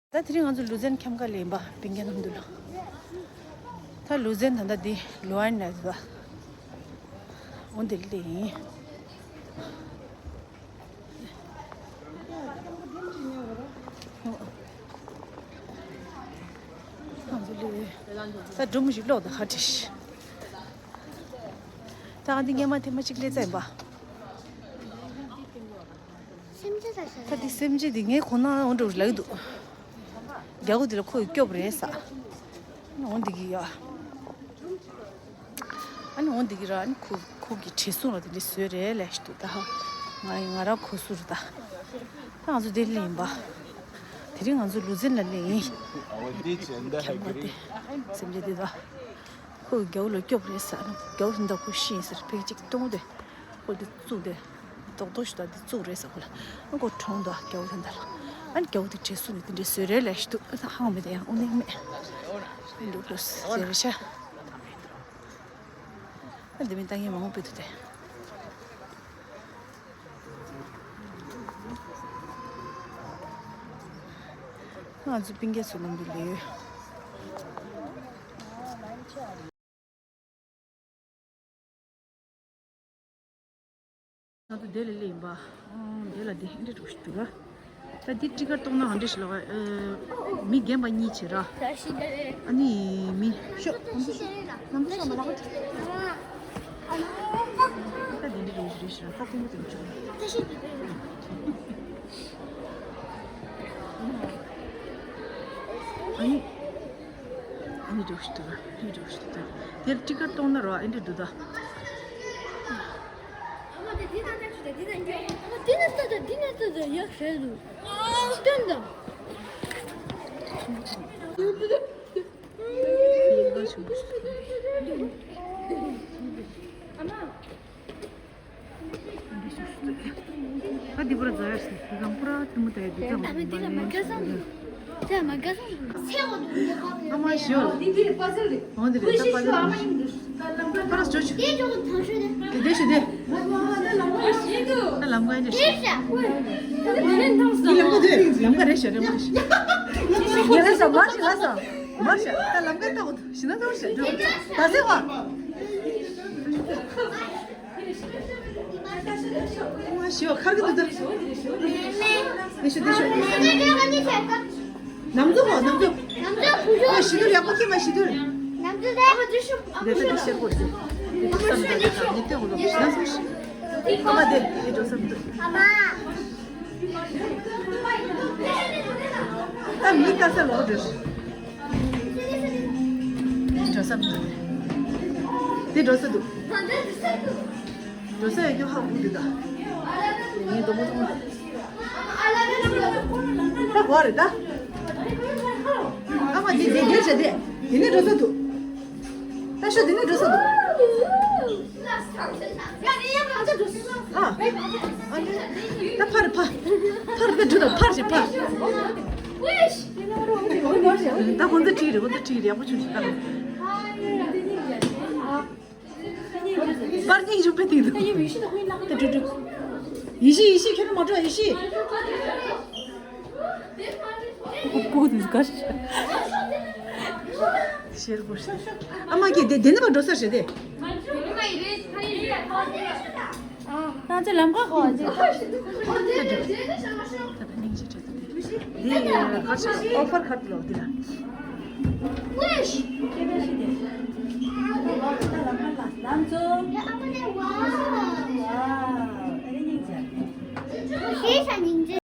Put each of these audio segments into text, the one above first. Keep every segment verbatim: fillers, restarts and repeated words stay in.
ད་དེ་རིང་ང་ཚོ་ལུ་ཛན་འཁྱམ་ཁ་ལ་ཡིན་པ། སྤུན་ཀྱག་རྣམས་འདུག་ལ། ད་ལུ་ཛན་ད་ལྟ་འདི་ལུ་ཨན་ན་ཡོད་པ། འོ་འདི་ལ་ཡིན། ད་སྒྲུང་ཞིག་ཀློག་ད་ཁ་བྲིས། ད་ང་འདི་སྔས་མ་ཐེངས་མ་གཅིག་སླེབས་ཚར་ཡིན་པ། སེམས་ཅན་ལ་ཟེར། ད་འདི་སེམས་ཅན་འདི་ངས་གོ་ན་འོ་འདྲ་ལབ་ཀྱི་འདུག་རྒྱ་སྒོ་འདི་ལ་ཁོ་ཡི་སྐྱོབ་རེད་ཟེར། འོ་འདི་གི་ཡ། ཨ་ནི་འོ་འདི་གི་ར། ཨ་ནི་ཁོ་ཁོ་གི་བྲེལ་ཟུང་ལ་དེ་འདྲ་བཟོས་རེད་ལབ་ཞིག་འདུག་ད་ང་ང་རང་གོ་ཟུར་ད། ད་ང་ཚོ་འདི་སླེབས་ཡིན་པ། དེ་རིང་ང་ཚོ་ལུ་ཛན་ལ་སླེབས་ཡིན། ཁྱབ་མ་དེ་སེམས་ཅན་འདི་ད། ཁོ་གི་རྒྱ་བོ་ལ་སྐྱོབ་རེད་ཟེར། ཨ་ནི་རྒྱ་བོ་དེ་འདྲ་ཁོ་ཤི་ཡིན་ཟེར། ཕ་གི་གཅིག་གཏོང་དེ། ཁོ་འདི་བཙུགས་དེ། རྡོག་རྡོག་ཞིག་ད་འདི་བཙུགས་རེད་ཟེར་ཁོ་ལ། ཨ་ཁོ་གྲོངས་འདུག་རྒྱ་བོ་དེ་འདྲ་ལ། ཨ་ནི་རྒྱ་བོ་དེ་བྲེལ་ཟུང་ནས་དེ་འདྲ་བཟོས་རེད་ལབ་ཞིག་འདུག་ཨ་ཧང་མེད་དེ་ཡང་དབུགས་ནི་མེད། འདུག་འདུག་ཟེར་རེད་ཤག་ཨ་འདི་མིན་ལྟ་མཁན་མང་པོ་འདུག་སྟེ། ང་ཚོ་སྤུན་ཀྱག་ཚོ་ལམ་དུ་ལས་ཡོད། ང་ཚོ་དེ་ལ་སླེབས་ཡིན་པ། ཨང་། དེ་ལ་དེ་འདྲ་འགྲོ་ཞིག་འདུག་ག་ད་འདི་ཊི་ཀེ་ཊི་གཏོང་ན་ཨང་འདྲ་ཞིག་ལ་བ། ཨ། མི་རྒན་པ་གཉིས་བྱེད་ར། ཨ་ནི་མི་ཤོག་ལམ་བཟོ་ཤོག་མ་ལག་ད་དེ་འདྲ་འགྲོ་ཞིག་རེད་ཤག་ད་ཐུང་ངུ་དེ་འདྲ་བྱུང་། ཨ་ནི། ཨ་ནི་འགྲོ་ཞིག་འདུག་ག་ཨ་ནི་འགྲོ་ཞིག་འདུག་ད། དེར་ཊི་ཀེ་ཊི་གཏོང་ན་ར་ཨེ་འདྲ་འདུག་ད། འདི་ན་ལྟ་ད། འདི་ན་ལྟ་ད། ཡག་ཤོས་འདུག་སྟོན་ད། ཨ་མ། ཨ་འདི་པུ་ར་ཛ་ཡར་སི་གང་པུ་ར་ཏི་མུ་ཏ་ཡ་འདི་ཙམ་མ་འདི་ལ་མ་ག་སང་འདུག་ད་མ་ག་སང་འདུག་ཨ་མ་ཞོ། འོ་འདི་རེད་ད་པ་ཟེར། པ་ར་ཞོ་ཆུ། དེ་དེ་ཞུ་དེ། ད་ལམ་ཀ་འདི་ཞུ། འདི་ལམ་ཀ་རེད་ཤག་རེད་མ་རེད་ཤག་ཡ་ལ་ས་མར་ཤི་ལ་ས་མར་ཤ་ད་ལམ་ཀ་ད་འོ་ཞི་ན་ད་འོ་ཤ་འགྲོ་ད་ཟེར་བ། ཞི་བ་ཁར་གི་འདུག་ད། དེ་ཤོ་དེ་ཤོ། ནམ་ཚོ་ཧོ་ནམ་ཚོ། ཨོ་ཞི་དུལ་ཡག་པོ་ཁྱེད་མ་ཞི་དུལ། དེ་ད་ཤེར་གོ་ཤི། དེ་ད་བསམ་ད་ད་ནི་དེ་འོ་ལོ་ཞི་ན་སོ་ཤི། ཨ་མ་དེ་དེ་འགྲོ་བསམ་འདུག་ད་མི་ལྟ་ས་ལོག་འགྲོ། འགྲོ་ས་འདུག་དེ་འགྲོ་ས་འདུག་འགྲོ་ས་ཡོད་རྒྱུ་ཧ་གོ་འདུག་ད། ངའི་སྡོང་པོ་སྡོང་པོ་འདུག་ད་གོ་རེད་ད། ཨ་མ་དེ་དེ་འགྲོ་ས་དེ་དེ་ནས་འགྲོ་ས་འདུག་ད་ཤོ་དེ་ནས་འགྲོ་ས་འདུག་ཨ། ཨ་ནི། ད་ཕར་ཕར། ཕར་ད་འགྲོ་ད་ཕར་ཞིག་ཕར། ད་ཁོང་ཚོ་ཁྲིད་རེད་ཁོང་ཚོ་ཁྲིད་རེད་ཡག་པོ་བྱུང་ཞིག་ད། པར་སྙིང་རྗེ་པོ་དེ་འདུག་ད་འགྲོ་འགྲོ། ཡེ་ཤེས་ཡེ་ཤེས་ཁྱོད་རང་མ་འགྲོ་ཡེ་ཤེས། ཀོ་ཀོ་དེ་ག་ཤ། ཤེར་པོ་ཤ། ཨ་མ་ཀྱེ་དེ་དེ་ནི་མ་འགྲོ་ས་རེད་དེ། ང་ཚོ་ལམ་ཁ་ཁོ་ཨ་ཅེ། དེ་ག་ཤ་ཨོ་ཕར་ཁ་ལོ་དེ་ལ། ལམ་ཚོ།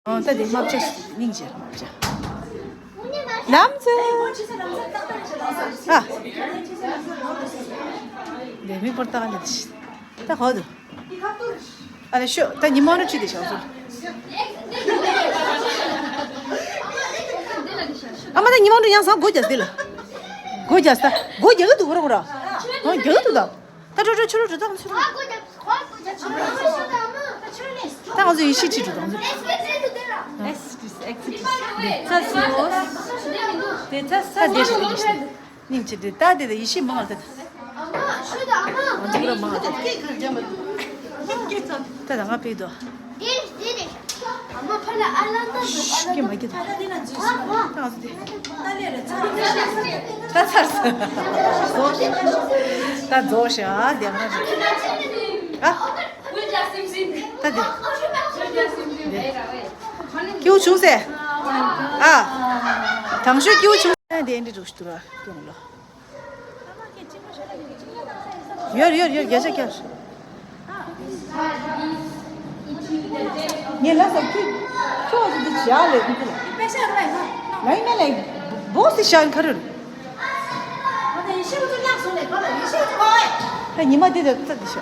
ཨོ་ད་དེ་མ་བྱ་སྙིང་རྗེ་མ་བྱ། ལམ་ཚེ། ཨ། ལས་མི་པོར་ཏག་ལས་ད་ཧོ་དུ། ཨ་ལས་ཤོ་ད་ཉི་མ་རུ་ཅི་དེ་ཤོ་སོ། ཨ་མ་ད་ཉི་མ་རུ་ཡང་སང་སྒོ་རྒྱག་སྟེ་ལ། སྒོ་རྒྱག་ས་སྒོ་རྒྱག་གི་འདུག་ར་ར། ཨ་རྒྱག་གི་འདུག་ད། ད་འགྲོ་འགྲོ་ཆུ་རུ་འགྲོ་ད་ཆུ་རུ། ད་ང་ཚོ་ཡེ་ཤེས་ཁྲིད་འགྲོ་ད་ང་ཚོ། ཨེག་སི་ཊི་སི་ཨེག་སི་ཊི་སི། དེ་ཚ་སོ། དེ་ཚ་ས་ད་དེ་ཤི་དེ་ཤི། སྙིང་རྗེ་དེ་ད་དེ་ད་ཡེ་ཤེས་མང་ལ་དེ་ད། ང་ཚོ་ར་མང་ལ་དེ། ད་ད་ང་པེ་དོ། མ་ཕར་ལ་ཨ་ལ་ད་འདུག་ཨ་ལ་ད་ཀྱེ་མ་ཀྱེ་ད། ད་ང་ཚོ་དེ། ད་ཚར་སོང་། ད་རྫོགས་ཤག་ཨ་དེ་ང་རེད། ཨ། ད་དེ། སྐྱིད་པོ་བྱུང་ཟེར། ཨ། དང་ཤོས་སྐྱིད་པོ་བྱུང་ཟེར། དེ་འདྲ་འགྲོ་ཤི་འདུག་ར་སྐྱོང་ལོ། ཡོད་རེད་ཡོད་རེད་ཡོད། བརྒྱ་ཆ་བརྒྱ། ངས་ལབ་སོང་། ཁྱོད་ཁྱོད་ཀྱིས་འདི་བྱ་ལས་ཁུ་ཚུར་ལ། ལའི་ནས་ལའི་བོགས་སི་ཤ་ཁ་རུ། ད་ཉི་མ་འདི་དང་རྩ་འདི་ཤ།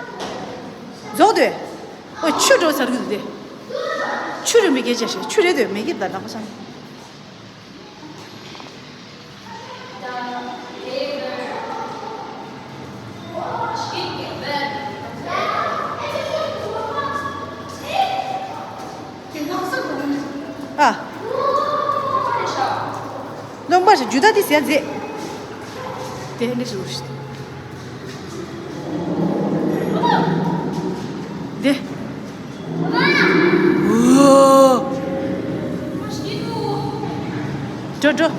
རྫོགས་དུས། ཨོ་ཆུ་འགྲོ་ཚར་གི་འདུག་དེ། ཆུ་རུ་མི་སྐད་ཆ་བཤད། ཆུ་རེད་དུས་མི་སྐད་ད་ལག་པ་སང་། ཨ། རློན་པ་ཞིག་ཇུ་ད་དེ་ཟས་མཛད། དེ་འདྲ་ཞིག་རུ་ཞིག་དེ། འོ། འགྲོ་འགྲོ།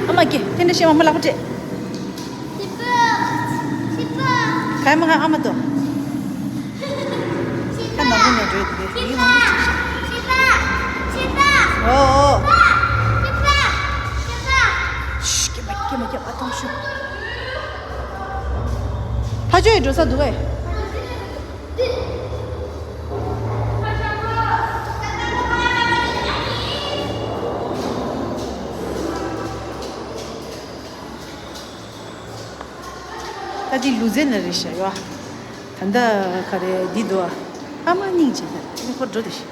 ཨ་མ་ཀྱེ་དེ་འདྲ་བཤད་མ་མ་ལག་པ་སྤྲད། ག་མ་ག་ཨ་མ་དོ། ཁ་ནག་པོ་ནས་འགྲོ་དེ་རེད། ཡིག་མང་པོ་ཅིག་ཤེས། ཨོ་ཨོ། ཤི་ཀྱེ་མ་ཀྱེ་མ་ཀྱེ་ཨ་ཐོང་ཤུ། ཕ་ཆོས་འགྲོ་ས་འདུག་གས། ད་འདི་ལུ་ཛེ་ན་རེད་ཤག་ཡོ། ད་ལྟ་ག་རེ་འདི་འདུག་ཨ། ཨ་མ་སྙིང་རྗེ་ན་ཁོ་འགྲོ་དེ་ཤི།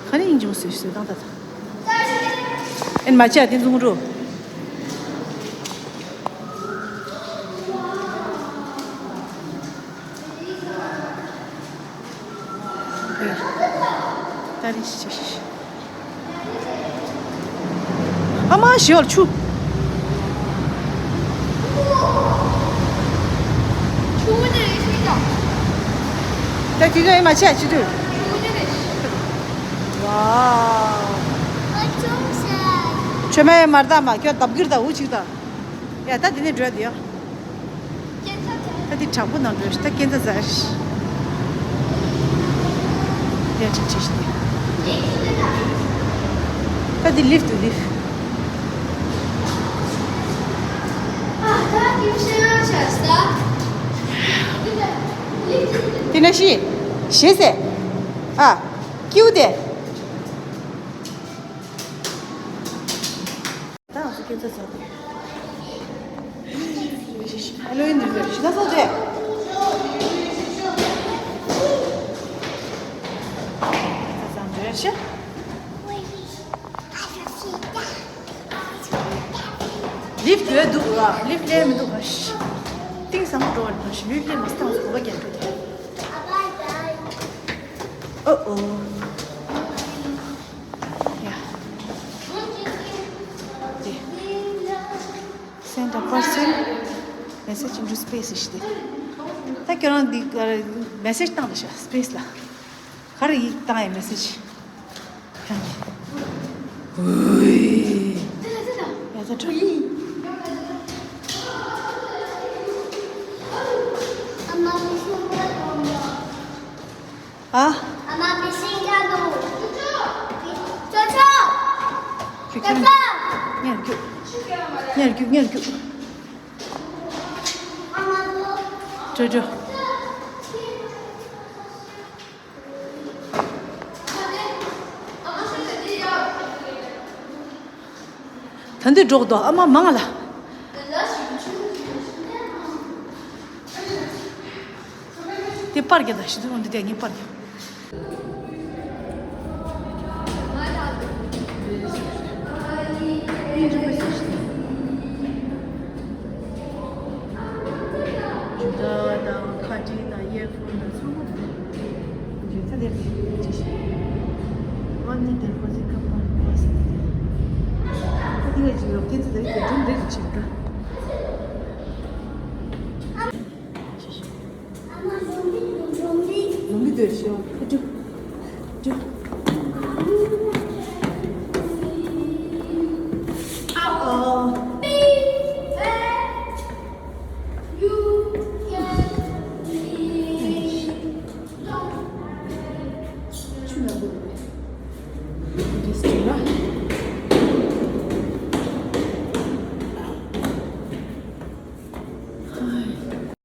ག་རེ་སྙིང་རྗེ་མོ་བཟོས་བཟོས་བཏང་ད་ད། ཨེན་མ་ཆེ་ཨ་དེ་འཛུང་རུ། ད་རེས་ཤི་ཤི་ཤི། ཨ་མ་ཞི་བར་ཆུ། ད་དེ་ག་ཨེ་མ་ཆེ་ཨ་ཆི་དུས། ཝའོ། ཆོས་མེད་མར་ད་མ་ཁྱོད་ལྡབ་གིར་ད་འུ་ཅིག་ད། ཡ་ད་དེ་ནས་འགྲོ་ཡ་དེ་ཡ། ད་འདི་དྲང་པོ་ནང་འགྲོ་ཤི། ད་སྐྱེ་འཚར་ཟ་ཤི། ཡ་ཅིག་ཅིག་ཤི། ད་འདི་ལིབ་ཏུ་ལིབ། དེ་ན་ཤི། ཤེས་ཟེ། ཨ། ཀིའུ་དེ། ད་ང་ཚོ་སྐྱེ་འཚར་ཚར་ཏེ། ཧ་ལོ་ཝིན་འདིར་ཞི་ད་སོང་ཚེ། ལིབ་ཡོད་འདུག་ལ། ལིབ་ལས་མི་འདུག་ག་ཤི། གཏིང་ཟབ་མོ་འགྲོ་བ་རེད་པ་ཤི། ལིབ་ལས་མ་སྟངས་སུ་གོ་བ་རྒྱག་འགྲོ་དེ། ཨོ་ཨོ། ཡ། དེ། Send a person message into space ཞེས་ཏེ། ད་ཁྱོད་རང་འདི་གར་མེ་སེཇ་བཏང་ལ་ཤག་སི་པེ་སི་ལ། ག་རེ་ཡིག་བཏང་ཡ་མེ་སེཇ། ཁྱོད་ཀྱིས། ཨུའི། ཡ་ད་འགྲོ། ཨ། ཨ་མ་མི་ཤེས་ཀྱང་འདུག་ཅོ་ཅོ། ཅོ་ཅོ། ཉལ་རྒྱུག་ཉལ་རྒྱུག་ཉལ་རྒྱུག་ཨ་མ་ལོ། ཅོ་ཅོ། ད་འདི་འགྲོགས་དོ་ཨ་མ་མང་ལ། དེ་པར་རྒྱག་ད་ཤི་དུ་རུང་འདི་དེ་ངས་པར་རྒྱག་ཇུ་ད་དང་ཁ་ཊི་དང་ཡེ་ཧྥོན་དང་ཚང་མ་འདུག་ཇུ་ད་དེར་ཅི་ཞིག་ཨ་ནི་དེར་ཁོ་ཚོའི་ཁ་པར་པར་ཟེར་ཏེ། ཁོ་དེ་ག་ཅིག་ཡོད་དེ་ཚོ་དེ་དེ་དུམ་རེ་རེ་ཕྱིན་འགྲོ། ཡོང་གི་འདུག་ཤོག་ཨ་ཅུ། ཨ་ཅུ། ཨ་ཨོ། ཆུ་ནག་པོ་འདུག་འདི་སུ་རེད།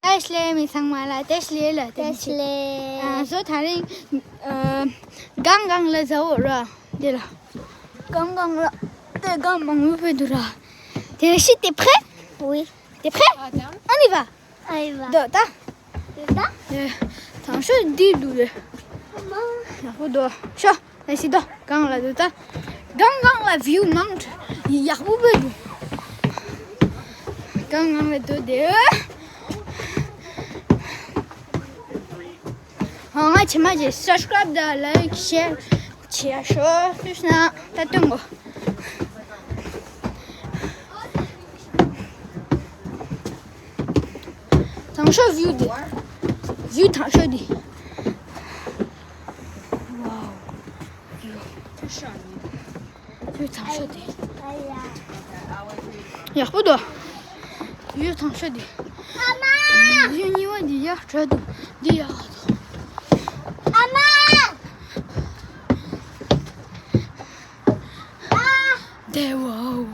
བཀྲ་ཤིས་བདེ་ལེགས། མི་ཚང་མ་ལ་བཀྲ་ཤིས་བདེ་ལེགས། བཀྲ་ཤིས་བདེ་ལེགས། ང་ཚོ་དེ་རིང་ཨ་སྒང་སྒང་ལ་འཛའ་བོ་ར། འདི་ལ་སྒང་སྒང་ལ་དེ་སྒང་མང་པོ་ཕེབས་འདུག་ར། དེ་ཤི་དེ་ཕེབས། Oui. དེ་ཕེབས། On y va. On y va. འདུག་ད། འདུག་ད། དེ་དང་ཤོ་འདི་འདུག་རེད། ཡག་པོ་འདུག་ཤོ། ཨ་ཤི་འདུག་སྒང་ལ་འདུག་ད། སྒང་སྒང་ལ་view མང་དྲགས་ཡག་པོ་བོད་འདུག་སྒང་སྒང་ལ་འདུག་དེ། ཨ་ང་ཆེ་མ་ཆེ་subscribe དང་like share བྱེད་ཤོག་ཤུ་ཤ་ན་ད་སྟོན་གོ། དང་ཤོ་view དེ། view དང་ཤོ་དེ། Wow. ཡུལ་དང་ཤོ་དེ། ཡག་པོ་འདུག་ཡུལ་དང་ཤོ་དེ། ཡུལ་གཉིས་པ་འདི་ཡག་དྲགས་འདུག་འདི་ཡག་འདུག་ཨ་མ། དེ་wow.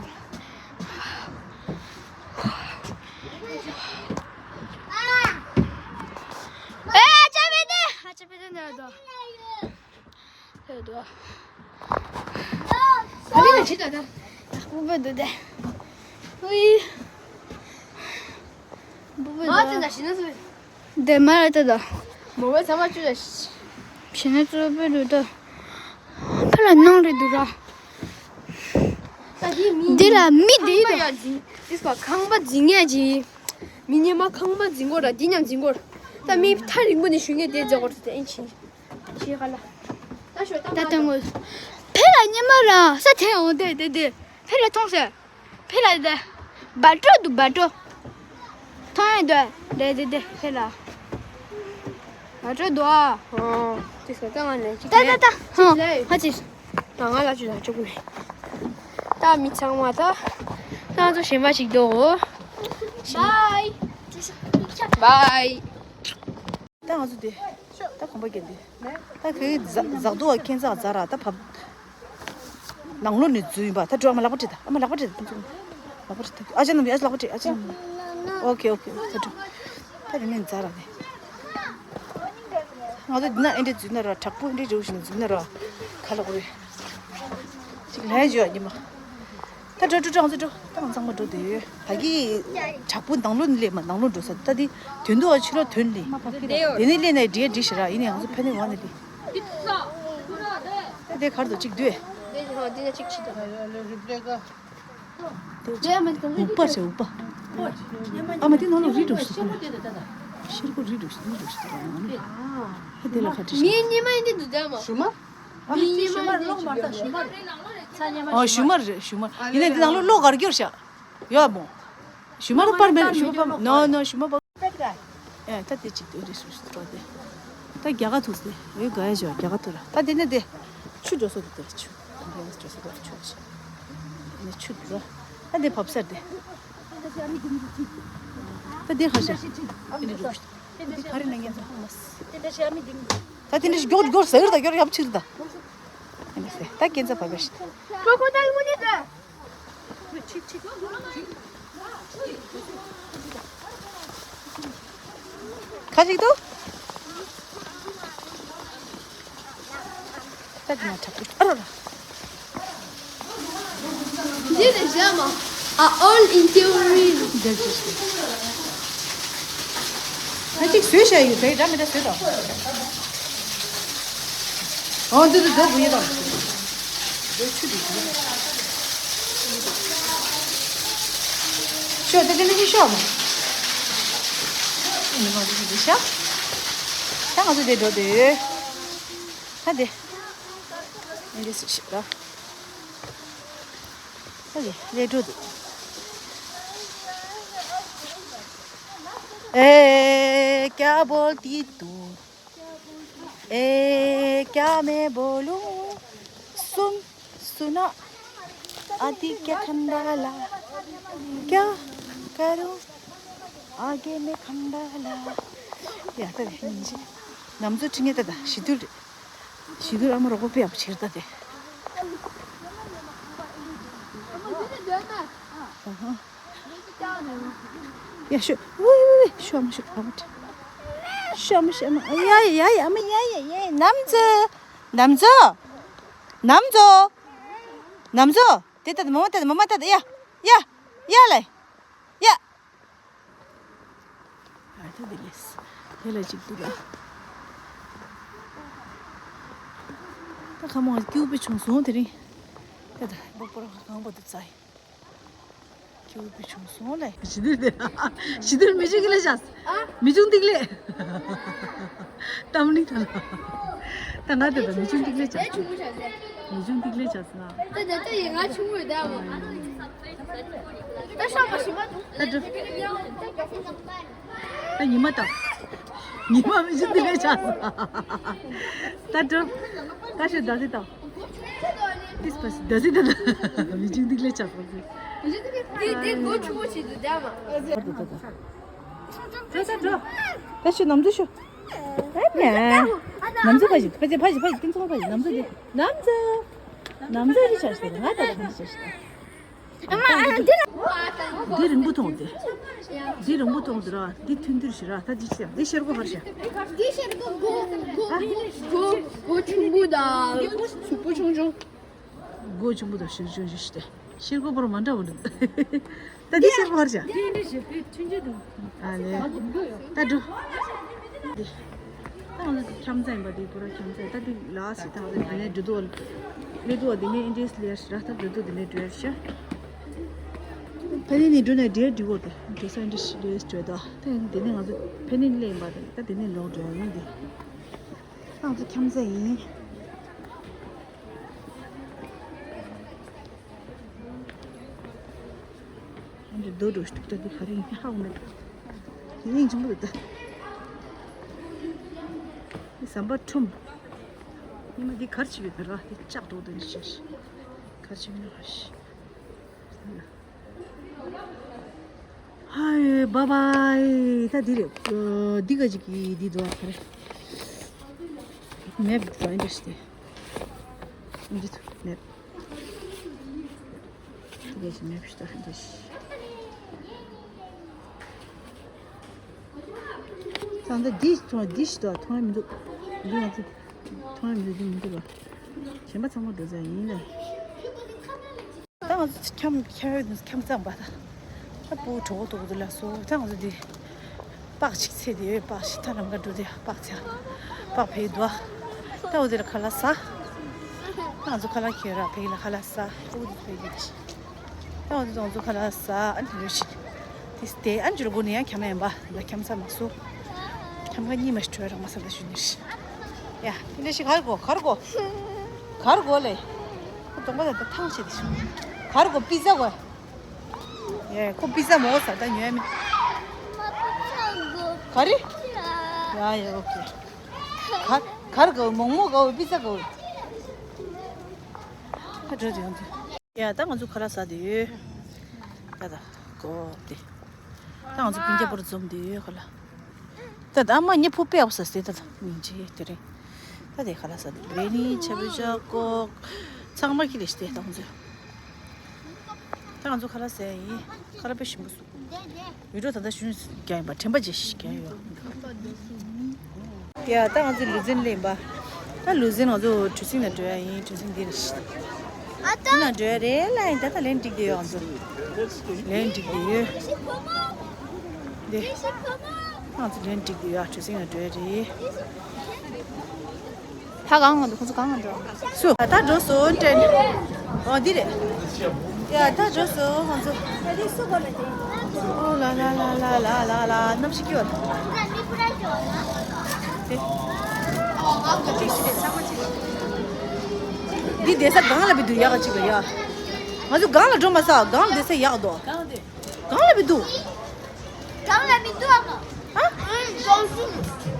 ཨེ་ཨ་ཅག་བེ་དེ། ཨ་ཅག་བེ་དེ་འདྲ་འདུག་ལྷོད་འདུག་ཨ་ལི་ལ་ཁྲིད་ད་ད། སྤུ་བོ་འདུག་དེ། ཝི། སྤུ་བོ་མ་འདུག་ཙི་ན་ཤི་ན་སུ། དེ་མ་ར་ད་ད། མོ་བའི་ཚ་མ་བཅུ་ལ་ཤི། ཤི་ན་སུ་སྤུ་འདུག་ད། ཕ་ལ་ནང་རེད་འདུག་ར། ད་དེ་མི་འདི་ལ་མི་འདི་ཁང་པ་ཡ་འཛིན། དེ་སྐོར་ཁང་པ་འཛིན་ངེས་ཀྱི། མི་ཉི་མ་ཁང་པ་འཛིན་གོ་ར་འདི་མཉམ་འཛིན་གོ་ར། ད་མི་ཐག་རིང་པོ་ནས་ཞུ་ངེས་དེ་འཛིན་གོ་ར་དེ་ཨིན་ཆི། ཤི་ཧ་ལ། ད་ཤོད་ད་ད་ལྟ་ངོ་། ཕེ་ལ་ཉི་མ་ར་ས་ཐེ་འོང་དེ་དེ་དེ། ཕེ་ལ་མཐོང་ཟེར། ཕེ་ལ་དེ། བ་ཏྲོ་འདུག་བ་ཏྲོ། མཐོང་ཡ་འདུག་དེ་དེ་དེ་ཕེ་ལ། བ་ཏྲོ་འདུག་ཨ། ཨོ། དེ་སོ་ད་ང་ནས་ཅིག་ད་ད་ད། ཧོ། ཧ་ཅི། ད་ང་ལ་ཅུ་ད་ཅུ་གུ་ནས། ད་མི་ཚང་མ་ད། ད་ང་ཚོ་གཞན་པ་ཞིག་འདུག་ཨོ། Bye. Bye. ད་ང་ཚོ་དེ། ད་གོམ་པ་རྒྱག་དེ། ད་ཁོའི་ཟ་ཟག་རྡོ་བ་ཁྱེད་ཚ་ཟ་ར་ད་བབ། ནང་ལོགས་ནས་འཛུལ་ཡིན་པ་ད་འགྲོ་ཨ་མ་ལག་པ་བྲིས་ད་ཨ་མ་ལག་པ་བྲིས་ད་ལག་པ་བྲིས་ད་ཨ་ཅག་རྣམས་ཨ་ཅག་ལག་པ་བྲིས་ཨ་ཅག་རྣམས་ཨོ་ཁེ་ཨོ་ཁེ་ད་འགྲོ། ད་དེ་ནས་ཛ་ར་ནས། ང་ཚོ་འདི་ན་ཨེ་འདྲས་འཛུལ་ན་ར་དྲག་པོ་ཨེ་འདྲས་རེ་བ་ཞིག་ནས་འཛུལ་ན་ར་ག་ལ་གོ་རེད། ཅིག་ལན་བརྗོད་ཨ་ཉི་མ། ད་འགྲོ་འགྲོ་འགྲོ་ང་ཚོ་འགྲོ་ད་ང་ཚང་མ་འགྲོ་དེ་ད་གི་དྲག་པོ་ནང་ལོགས་ནས་སླེབས་མ་ནང་ལོགས་འགྲོ་ས་ད་དེ་དོན་དུ་བ་ཕྱི་ལོགས་དོན་ལས་དེ་ནས་སླེབས་ནས་འདྲིས་འདྲིས་ཞེ་ར་ཡིན་ནས་ང་ཚོ་ཕན་ནས་བ་ནས་ལས། ད་དེ་གར་དུ་གཅིག་སྡོད། དེ་འུག་པ་རེད་འུག་པ། ཨ་མ་དེ་ནང་ལོགས་རི་འགྲོ་ཤི་ཤེལ་སྒོ་རི་འགྲོ་ཤི་རི་འགྲོ་ཤི་ཨ་དེ་ལ་ཁ་བྲིས་ཤག་མི་གཉིས་མ་ཡིན་དེ་འདུག་ད་མ། ཞུ་མ། མི་གཉིས་མ་ཡིན་དེ་འདུག་ད་མ། ཨོ་ཞུ་མ་རེད་ཞུ་མ། ཡིན་ནའི་འདི་ནང་ལོགས་གློག་གར་གྱུར་ཤག་ཡོད་མོ། ཞུ་མ་རུ་པར་མེད་ཞུ་མ་པར་ནོ་ནོ་ཞུ་མ་པར། ཨེ་ད་དེ་ཅིག་དེ་རེ་སུ་ཞུ་ཏོ་དེ། ད་རྒྱ་གར་ཐུག་སྟེ་ཡོད་ག་ཡ་ཞོ་རྒྱ་གར་ཐུག་ར་ད་དེ་ནས་དེ། ཆུ་འགྲོ་སོ་དེ་དེ་ཆུ། དེ་འགྲོ་སོ་དེ་ཆུ་ཆུ། ནས་ཆུ་འགྲོ། ད་དེ་བབས་སར་དེ། ད་དེ་ཧ་ཤ། དེ་འགྲོ་སོ། དེ་ག་རེ་ནས་ངན་ཚོ་ཧ་མ་སི། ད་དེ་འདྲ་ཞིག་མགྱོགས་མགྱོགས་ཟེར་ད་མགྱོགས་ཡབ་ཕྱིར་ད། ད་ཁྱེད་ཚ་བབས་ཤི། ཁོ་ཁོ་ད་ངུ་ནི་ད། ཁ་ཅིག་ཏུ། ད་དེ་ན་ཁྲག་ཨ་རོ་ར། འདི་ནས་བཞག་མ། ཨ་all in theory. འདིར་ཅི་ཞིག་ད་ཅིག་བཟོས་བཞག་ཡོད་དེ་འདྲ་མི་འདྲ་བཟོས་དང་། ཨོ་འདི་རུ་རྫོགས་དགོས་ཡོད་དམ། རྫོགས་ཆུ་དེ་ཞུ། ཤོག་དེ་དེ་འདྲ་ཞིག་ཤོག་མ། ཨེ་མི་མང་དེ་ཞིག་འདི་ཤ། ད་ང་ཚོ་དེ་འགྲོ་དེ་ཡོད། ད་དེ། འདི་སུ་ཞིག་ལ། ད་དེ་ལས་འགྲོ་དེ། ཨེ་ཀྱ་བོལ་ཏི་ཏུ། ए क्या मैं बोलूं, सुन सुना, आदि क्या खंडाला, क्या करूं, आगे मैं खंडाला। ཡ་ད་དེ་ཡིན་ཅི། ནམ་ཚོད་ཁྲིད་ངེས་ད་ད་ཞི་དུལ་རེད། ཞི་དུལ་ཨ་མ་རོགས་པ་དཔེ་ཡག་པོ་བྱེད་ད་དེ། ཡ་ཤུ་ཝི་ཝི་ཝི་ཤུ་ཨ་མ་ཤུ་ཨ་མ་ཤུ་ཨ་མ་ཤུ་ཨ་མ། ཡ་ཡ་ཡ་ཨ་མ་ཡ་ཡ་ཡ། ནམ་ཚོད། ནམ་ཚོད། ནམ་ཚོད། ནམ་ཚོད། དེ་ལྟ་དེ་མོ་མ་ལྟ་དེ་མོ་མ་ལྟ་དེ། ཡ་ཡ་ཡ་ལེ་ཡ། ཨ་ད་དེ་ལེས་དེ་ལ་ཅིག་འདུག་ག། ད་ཁ་མོ་སྐྱུག་པའི་བྱུང་སོང་དེ་རིང་། ད་ད་སྦུག་པོ་ར་གང་པོ་དུ་ཙ་ཡིན། ཁྱེའུ་བུ་ཆུང་སོང་ལེ། ཞི་དུལ་དེ། ཞི་དུལ་མི་ཆུང་གི་ལེ་བྱས། མི་ཆུང་ཏིག་ལེ། གཏམ་ནི་ཐ་ན། ད་ང་དེ་དང་མི་ཆུང་ཏིག་ལེ་བྱས། མི་ཆུང་ཏིག་ལེ་བྱས་ན། ད་ད་ད་ཡི་ང་ཆུང་མོ་ད་མོ། ད་ཤོག་པ་ཞིག་མ་འདུག་ད་འགྲོ། ད་ཉི་མ་དང་། ཉི་མ་མི་ཆུང་ཏིག་ལེ་བྱས། ད་འགྲོ། ད་ཤོད་ད་སི་དང་། ཏིས་པ་སི་ད་སི་ད་ད། མི་ཆུང་ཏིག་ལེ་བྱས་པ་སི། དེ་དེ་སྒོ་ཆུང་མོ་ཞིག་འདུག་ད་མ། འགྲོ་ད་འགྲོ། ད་ཤོད་ནམ་ཚོད་ཤོད། ཨ་ནི། ནམ་ཚོད་ཕ་ཞིག་ཕ་ཞིག་ཕ་ཞིག་ཕ་ཞིག་ཏིང་ཚོ་ཕ་ཞིག་ནམ་ཚོད་དེ། ནམ་ཚོད། ནམ་ཚོད་རི་ཆ་ཞིག་ང་ད་ད་ཕ་ཞིག་ཆ་ཞིག་འདི་རིང་པོ་མཐོང་སྟེ། འདི་རིང་པོ་མཐོང་སྟེ་ར། འདི་ཐུན་ཐུར་ཞིག་ར། ད་འདི་ཤེར། འདི་ཤེར་སྒོ་ཧར་ཤ། འདི་ཤེར་སྒོ་སྒོ་སྒོ་སྒོ་ཆུང་པོ་དང་གཟུགས་པོ་ཆུང་ཆུང་། སྒོ་ཆུང་པོ་དང་ཤེར་ཆུང་ཆུང་ཞིག་སྟེ། ཤེར་སྒོ་བོར་མ་འདྲ་བོ་འདུག་ད་འདི་ཤེར་སྒོ་ཧར་ཤ། འདི་འདི་ཞེ་པོའི་ཐུན་ཆུ་དང་། ཨ་ལེ། ད་འགྲོ། འདི། ད་ང་ཚོ་ཁྱམས་ཚ་ཡིན་པ་དེ་པུ་ར་ཁྱམས་ཚ། ད་དེ་ལ་སི་ད་ང་ཚོ་དེ་ནས་འགྲོ་དུ་བ། ལེ་དུ་བ་དེ་ནས་ཨིན་ཌིས་ལེ་ཡར་ཞི་ར་ད་འགྲོ་དུ་དེ་ནས་འགྲོ་ཡར་ཤ། ཕ་ནི་ནི་འགྲོ་ནས་འགྲེལ་འགྲིག་གོ་དེ་འགྲོ་ས་ཨིན་ཌིས་ལེ་ཡར་འགྲོ་དོ། ད་དེ་ནས་ང་ཚོ་ཕ་ནི་ལེ་ཡིན་པ་དེ་ད་དེ་ནས་ལོག་འགྲོ་ཡ་ཡིན་དེ། ད་ང་ཚོ་ཁྱམས་ཚ་ཡིན། ཨ་འདི་རྡོ་འགྲོ་ཞིག་འདུག་ད་འདི་ག་རེ་ཡིན་ཧ་གོ་མེད། དེ་སྙིང་རྗེ་མོ་རེད་ད། འདི་ཟམ་པ་ཁྲོམ། ཉི་མ་འདི་གར་ཆེ་བའི་ནི་ར་འདི་ལྕགས་རྡོ་དེ་འདྲ་ཞིག་གར་ཆེ་བའི་ནི་ར་ཞིག་ཧའི་བ་བའི། ད་འདི་རེད། འདི་ག་ཅིག་གི་འདི་འདུག་ཨ་ག་རེ། མེབ་འདྲ་འདྲ་ཞིག་སྟེ། འདི་ཐུག་མེབ། འདི་ཞིག་མེབ་ཞིག་ད་འདི་ཞིག་ད་ལྟ་འདི་མཐོང་འདི་ཞིག་ད་མཐོང་ཡ་མི་འདུག་འདི་ང་ཚོ་མཐོང་ཡ་མི་འདུག་འདི་མི་འདུག་ལ། གཞན་པ་ཚང་མ་འགྲོ་ས་ཡིན་ལ། ད་ང་ཚོ་ཁྱམས་ཁྱམས་ཁྱམས་ཚང་པ་ད། ད་སྤུ་གུ་གྲོགས་པོ་འདུག་འདི་ལ་སོ། ད་ང་ཚོ་འདི་པག་ཅིག་ཚེ་འདི་ཡོད། པག་ཅིག་ད་ལམ་ཁ་འགྲོ་དེ་པག་ཚེ་པག་ཕེ་འདུག་ད་འོ་དེ་ལ་ཁ་ལག་ཟ། ད་ང་ཚོ་ཁ་ལག་ཁྱེར་ར་ཕེ་ལ་ཁ་ལག་ཟ། ཨུ་དེ་ཕེ་གི་དེ་ད་འོ་དེ་ང་ཚོ་ཁ་ལག་ཟ། ཨ་ནི་རེ་ཞིག་དེ་སྟེ་ཨ་ནི་ཅུ་ལ་སྒོ་ནས་ཡང་ཁྱམས་ཡན་པ་ད་ཁྱམས་ཚ་མ་སོ། ཁྱམས་ཁ་གཉིས་མ་ཞིག་གྲོལ་རག་མ་ས་ད་ཞུ་ནི་རེ་ཞིག་ཡ། དེ་འདྲ་ཞིག་གར་གོ་གར་གོ་གར་གོ་ལེ། ཁོ་གདོང་པ་དང་ཐང་ཆད་དེ་ཞིག་གར་གོ་པི་ཛ་གོ་ཡ། ཁོ་པི་ཛ་མོ་ཟ་ད་ཉོས་མི། ག་རེ། ཡ་ཡ་ཨོ་ཁེ། གར་གར་གོ་མོག་མོག་གོ་པི་ཛ་གོ་ཁ་འགྲོ་དེ་ཡོང་དུས། ཡ་ད་ང་ཚོ་ཁ་ལག་ཟ་དེ་ཡོད། ད་ད་གོ་དེ། ད་ང་ཚོ་སྤུན་ཀྱག་པོ་ར་འཛོམས་དེ་ཡོད་ཁ་ལག་ད་ད་ཨ་མ་ཉེ་ཕུ་པེ་ཨོ་ས་སྟེ་ད་ད་མིང་ཆེ་དེ་རེད། ད་དེ་ཁ་ལག་ཟ་དེ་བེ་རི་ནི་ཆ་བེ་ཆ་ཀོ། ཚང་མ་ཁྱི་ལས་སྟེ་ད་ང་ཚོ། ད་ང་ཚོ་ཁ་ལག་ཟ་ཡིན། ཁ་ལག་དཔེ་ཞིམ་པོ་བཟོ། བི་ཌིའོ་ད་ལྟ་ཞུ་རྒྱ་ཡིན་པ་དྲན་པ་བརྗེད་ཤིག་རྒྱ་ཡོད། ཡ་ད་ང་ཚོ་ལུ་ཛིན་ལེན་པ། ད་ལུ་ཛིན་ང་ཚོ་གྲུ་གཟིངས་ནང་འགྲོ་ཡ་ཡིན། གྲུ་གཟིངས་འདི་རེད། འདི་ནང་འགྲོ་ཡ་རེད་ལ་ཡིན། ད་ད་ལན་འགྲིག་དེ་ཡོད་ང་ཚོ། ལན་འགྲིག་དེ་ཡོད། འདི། ང་ཚོ་ལན་འགྲིག་དེ་ཡོད། གྲུ་གཟིངས་ནང་འགྲོ་ཡ་རེད། ཕ་གང་ང་འདུག་ཁོང་ཚོ་གང་ང་འགྲོ། སུ། ད་འགྲོ་སོང་དྲན། ཨོ་འདི་རེད། ཡ་ད་འགྲོ་སོང་ཁོང་ཚོ། ཨོ་ལ་ལ་ལ་ལ་ལ་ལ་ལ་གནམ་གཤིས་སྐྱིད་པ། འདི་བསྡད་ས་སྒང་ལ་བི་འདུག་ཡག་ག་ཅིག་ལ་ཡ། ང་ཚོ་སྒང་ལ་འགྲོ་མ་ས་སྒང་ལ་བསྡད་ས་ཡག་འདུག་སྒང་ལ་བི་འདུག་སྒང་ལ་མི་འདུག་ཨ་མ། ཨ། ཀྲོང་ཞིན།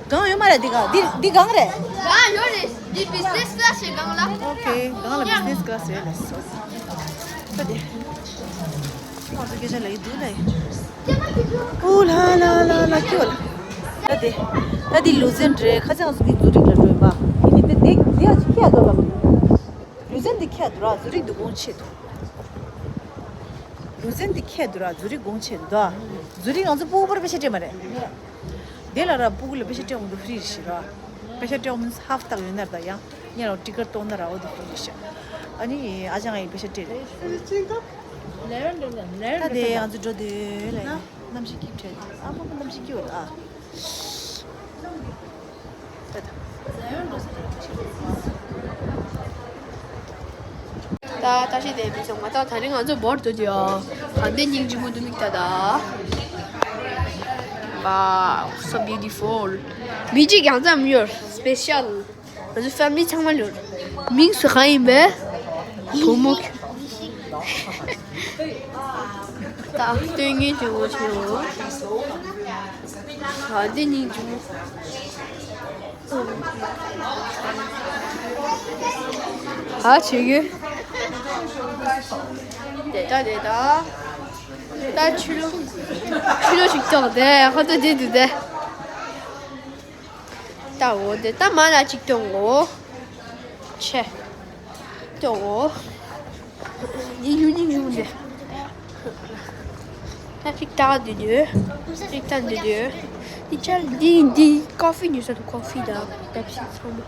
གང་ཡོད་མ་རེད། འདི་གང་འདི་འདི་གང་རེད། གང་ཡོད་རེད། འདི་བི་ཛི་ནེ་སི་ཀི་ལ་སི་ཞིག་གང་ལ། ཨོ་ཁེ། གང་ལ་བི་ཛི་ནེ་སི་ཀི་ལ་སི་ཡོད་ལ་སོ། ད་དེ། ང་ཚོ་སྐད་ཆ་ལ་ཡི་འདུག་ལ་ཡི། ཨོ་ལ་ལ་ལ་ལ་ཁྱོད་ལ། ད་དེ། ད་དེ་ལུ་ཟན་རེད། ཁ་ཚང་སུ་གི་ཛུ་རིག་ལ་འགྲོ་ཡིན་པ། ཡིན་ནི་དེ་དེ་དེ་ཡང་ཅིག་ཁྱེད་ཡ་འགྲོ་ལ། ལུ་ཟན་དེ་ཁྱེད་འདུག་ར། ཛུ་རིག་དུ་དགོངས་ཆེ་འདུག་ལུ་ཟན་དེ་ཁྱེད་འདུག་ར། ཛུ་རིག་དགོངས་ཆེ་འདུག་ཛུ་རིག་ང་ཚོ་སྤུ་གུ་པར་པེ་ཤ་སྤྲད་མ་རེད། དེ་ལ་ར་སྤུ་གུ་ལ་པེ་ཤ་སྤྲད་འོང་དུ་ཧྥི་རི་རེད་ཤི་ར། པེ་ཤ་སྤྲད་འོང་མིན་ཧབ་སྟག་ཡོད་ན་ར་ད་ཡང་ཉེ་ར་ཊི་ཀར་གཏོང་ན་ར་འོ་དེ་ཧྥི་རི་རེད་ཤི། ཨ་ནི་ཨ་ཅག་ང་ཡི་པེ་ཤ་སྤྲད་རེད། ད་དེ་ང་ཚོ་འགྲོ་དེ་ལ་ཡང་གནམ་གཤིས་སྐྱིད་བྲལ་དེ། ཨ་མ་མ་གནམ་གཤིས་སྐྱིད་འོ་ལ་ཨ། ད་ད་ཤི་དེ་མི་སོང་མ་ད། ད་རིང་ང་ཚོ་བོར་འདུག་ཡོ། ད་འདི་སྙིང་རྗེ་མོ་འདུག་མིག་ད་ད། Wow, so beautiful. མི་གཅིག་ཡང་ཙམ་ཡོད། སྤེ་ཤལ། ང་ཚོ་ཕེ་མི་ལི་ཚང་མ་ཡོད། མིང་སུ་གང་ཡིན་པས། བུ་མོ། ད་སྟོན་ངན་དེ་འོ་ཆེ་འོ། ད་འདི་སྙིང་རྗེ་མོ། ཧ་ཆེ་གི། དེ་ད་དེ་ད། ད་ཆུ་ལོ། ཆུ་ལོ་ཞིག་ཐོག་དེ་ཧ་ད་དེ་དུ་དེ། ད་འོ་དེ་ད་མ་ན་ཅིག་ཐོག་འོ། ཆེ། ཏོ། འདི་ཡུ་ནི་ཡུ་འདི། ད་ཅིག་ཏག་འདི་འདི། ཅིག་ཏག་འདི་འདི། འདི་ཅལ་འདི་འདི་ཀོ་ཧྥི་ཉོས་ས་འདུག་ཀོ་ཧྥི་དང་པེབ་སི་ཚང་མ།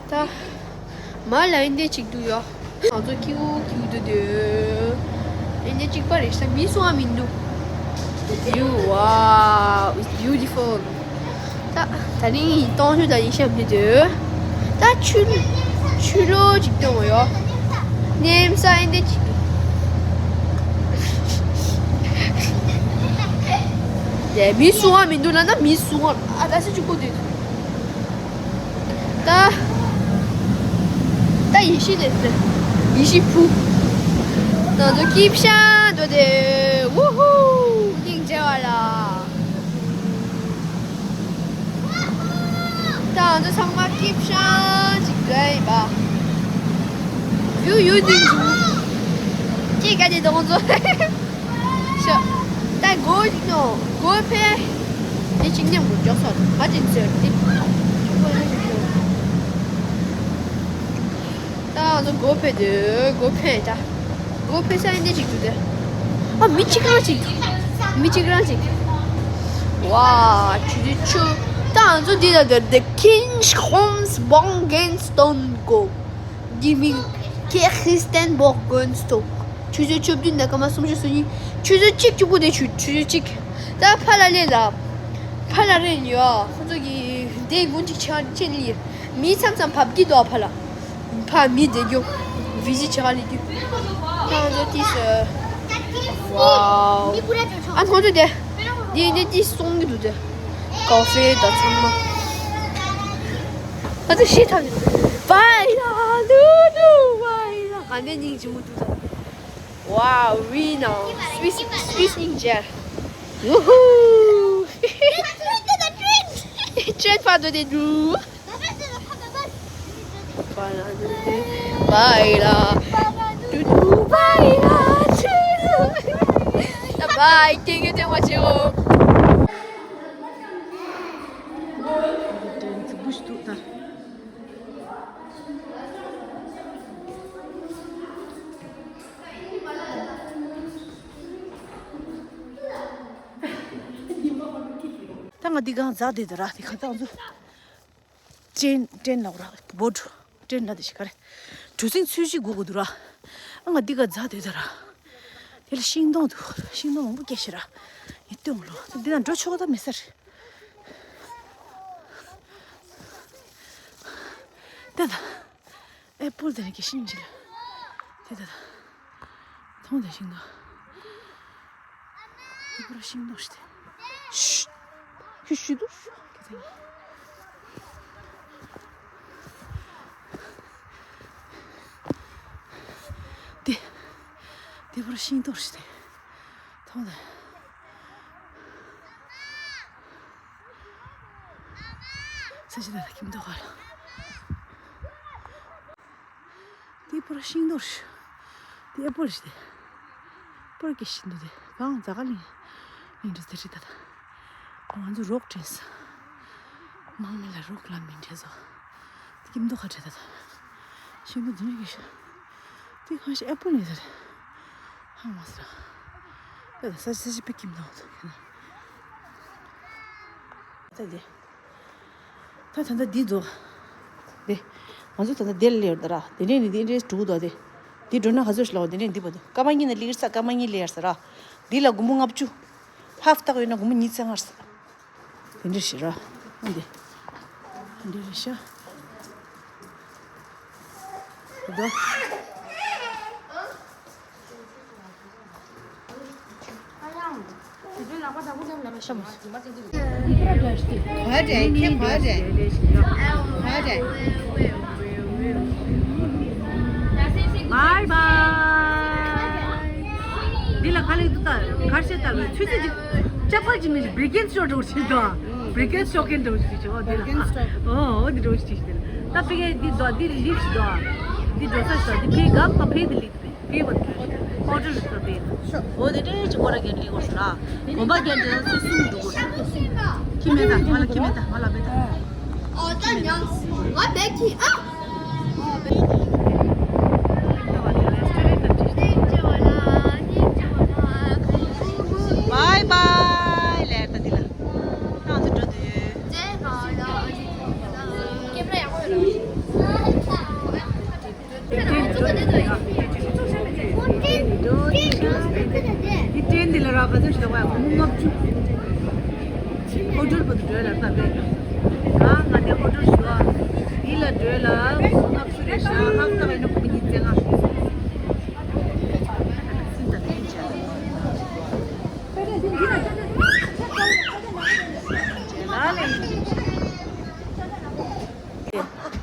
ད། མ་ལ་ཡིན་འདི་ཅིག་འདུག་ཡོ། ང་ཚོ་ཀིའུ་ཀིའུ་འདུག་འདུག་ཨེ་འདི་གཅིག་པ་རེད་ཤག་མི་སུ་ཨ་མི་འདུག View, wow, it's beautiful. ད་ད་རིང་ཡི་སྟོང་ཆུ་དང་ཡི་ཤམ་འདི་འདུག་ད་ཆུ་ཆུ་ལོ་ཅིག་སྟོང་ཡོ། ནེམ་ས་ཨེ་འདི་ཅིག་ལས་མི་སུ་ཨ་མི་འདུག་ལ་ན་མི་སུ་ཨ་ཨ་ད་སི་ཅིག་པོ་འདུག་ད། ད་ཡེ་ཤེས་དེ་ཟེར། ཡེ་ཤེས་ཕུ། ང་ཚོ་སྐྱིད་ཤང་འགྲོ་དེ། ཝུ་ཧུ། སྙིང་རྗེ་བ་ལ། ད་ང་ཚོ་ཚང་མ་སྐྱིད་ཤང་ཅིག་འགྲོ་ཡིན་པ། ཡུ་ཡུ་སྙིང་རྗེ། ཅི་ག་དེ་དང་ཚོ། ཤ། ད་སྒོ་ཞིག་ནོ། སྒོ་ཕེ། དེ་ཅིག་ཉམས་དགོས་ཀྱོག་སོ། ང་ཅིག་ཟེར་ཏེ། ད་ང་ཚོ་སྒོ་ཕེ་དེ་སྒོ་ཕེ་ད། སྒོ་ཕེ་ས་ཡིན་དེ་ཅིག་འདུག་དེ། ཨ་མི་གཅིག་རང་ཅིག་མི་གཅིག་རང་ཅིག་ཝ། ཆུ་དེ་ཆུ། ད་ང་ཚོ་འདི་ལ་དེ། The Kirchturm Burgenstock. འདི་མིང་། Kirchturm Burgenstock. ཆུ་ཚོད་བཅུ་བདུན་དང་སྐར་མ་སུམ་ཅུ་སོ་གཉིས། ཆུ་ཚོད་གཅིག་གཅིག་པོ་དེ་ཆུ་ཆུ་ཚོད་གཅིག་ད་ཕ་ལ་ལེ་ལ། ཕ་ལ་རེ་ཡོ། ཁོ་ཚོ་གི་དེ་དགུན་གཅིག་ཆ་ཆེ་ལི། མི་མཚམས་མཚམས་བབས་ཀྱི་འདུག་ཕ་ལ། ཕ་མི་བསྡད་རྒྱུ། བི་ཟི་བྱ་ག་ལི་རྒྱུ། ཁོ་ཚོ་ཏིས། ཝའོ། ཨ་ཁོ་ཚོ་དེ། དེ་ནས་ཏིས་སོང་གི་འདུག་དེ། ཀ་ཧྥེ་དང་ཚང་མ། ཨ་ཙི་ཤི་ཐབས་ཡོད། བའི་ལ་ལུ་ལུ་བའི་ལ། ང་འདི་སྙིང་རྗེ་མོ་འདུག་ད། Wow, really now. Swiss, Swiss ninja. Woohoo! Train part of the do. Bye la. Do do bye la. Bye. Thank you so much. ད་ང་འདི་གང་ཟ་དེ་དུ་ར་དེ་ཁ་ཏང་ཚོ། ཀྲེན་ཀྲེན་ལ་ར་བོ་ཀྲེན་ལ་དེ་ཤི་ཁ་རེ། གྲུ་གཟིངས་ཚུལ་ཞིག་སྒུག་དགོས་འདུག་ར། ཨ་ང་འདི་ག་ཛ་དེ་དུ་ར། དེ་ལ་ཤིང་སྡོང་འདུག་ཤིང་སྡོང་མང་པོ་སྐྱེ་ཤི་ར། ཡིད་སྟོན་ལོ་འདི་ན་འགྲོ་ཆོག་ད་མེད་ས་རེད། ད་ད། ཨེ་པོལ་དེ་ནས་ཀྱི་ཤིང་ཅི་ལ། དེ་ད་ད། ཐོང་དེ་ཤིང་ད། དེ་པོ་ར་ཤིང་ནོ་ཤི་དེ། ཤི། ཤི་ཤི་དུ་ཤི། དེ། དེ་པོ་ར་ཤིང་ཏོ་ཤི་དེ། ཐོང་དེ། ད་ཅི་ད་ད་ཁྱིམ་ཐོག་ཁ་ལ། དེ་པོར་ཤིང་རྡོག་ཞུ། དེ་ཨེ་པོལ་ཞིག་དེ། པོར་གི་ཤིང་རྡོག་དེ་གང་ཛ་ག་ལིང་། ལིང་འདྲ་དེ་རེད་ད་ད། ང་ཚོ་རོགས་དྲན་སོང་། མང་མི་ལ་རོགས་ལ་མི་འདྲ་བཟོ། དེ་ཁྱིམ་ཐོག་ཁ་བྲལ་ད་ད། ཤིང་རྡོག་དེ་ནས་གི་ཤ། དེ་གང་ཞིག་ཨེ་པོལ་ནས་ཟེར། ཧང་མ་ཟེར། ད་ད་ས་ཆ་ས་ཆ་པའི་ཁྱིམ་ཐོག་ད། ད་དེ། ད་ད་ལྟ་འདི་འདུག་དེ། ང་ཚོ་ད་ལྟ་དེ་ལ་སླེབས་ཡོད་ད་ར། དེ་ནས་ནི་དེ་འདྲའི་འགྲོ་གི་འདུག་དེ། འདི་འགྲོ་ན་ག་ཚོད་ཞིག་ལོག་དེ་ནས་འདི་བར་དུ་སྐར་མ་གཉིས་ནས་སླེབས་ས། སྐར་མ་གཉིས་སླེབས་ཡར་ས་ར། འདི་ལ་སྒོར་མོ་ལྔ་བཅུ། ཧབ་བཏགས་ཡོད་ན་སྒོར་མོ་ཉིས་རྩ་ལྔ་རེད་ས། དེ་འདྲ་ཞིག་ར། ཨ་འདི། དེ་འདྲ་རེད་ཤག་འདུག་ག་རེ་ཁྱེད་ག་རེ། བའི་བའི། འདི་ལ་ག་ལེགས་འདུག་ད་གར་བཤད་ལྟ་བའི་ཚུལ་ཚུལ་ཅིག་ཅ་པལ་ཅིག་མིན་ཅིག་བི་རི་ཀན་སི་ཊོར་འགྲོ་ཞིག་འདུག་བི་རི་ཀན་སི་ཊོར་གན་འགྲོ་ཞིག་ཅིག་འོ་འདི་ལ་འོ་འོ་འདི་འགྲོ་ཞིག་ཅིག་འདི་ལ་ད་ཕ་གི་འདི་འདུག་འདི་ལིབ་ཞིག་འདུག་འདི་འགྲོ་ས་ཞིག་འདུག་འདི་ཕ་གི་གམ་ད་ཕ་གི་འདི་ལིབ། པེ་བ་དུ་ཨོ་ཏོ་རི་ཁྲོད་པེ། འོ་དེ་འདྲའི་ཅིག་སྐོར་ར་གན་ལི་གོ་སུ་ར། གོམ་པ་གན་དེ་ཚོ་གསུམ་འགྲོ་གོ་སུ། ཁྱི་མེད་ད་ང་ལ་ཁྱི་མེད་ད་ང་ལ་མེད་ད། ཨོ་ད་ཉང་ང་བེ་ཁྱི་ཨ། བའི་བའི་ལེ་ད་དི་ལ། ང་ཚོ་འགྲོ་དུས། ཀེམ་ར་ཡག་པོ་ཡོད་ར། འདི་ཏྲེན་འདི་ལ་རག་ག་ཚོད་ཞིག་དང་བ་མོ་ལྔ་བཅུ། ཨོ་ཌར་པོ་འདི་འགྲོ་ལ་ལྟ་བས། ང་ང་དེ་ཨོ་ཌར་ཞུ་བ། འདི་ལ་འགྲོ་ལ་མོ་ལྔ་བཅུ་རེད་ཤག་ཧབ་ཏ་བས་ན་བུ་མོ་གཉིས་བཙན་ང་། སིན་ད་ཕན་ཆ།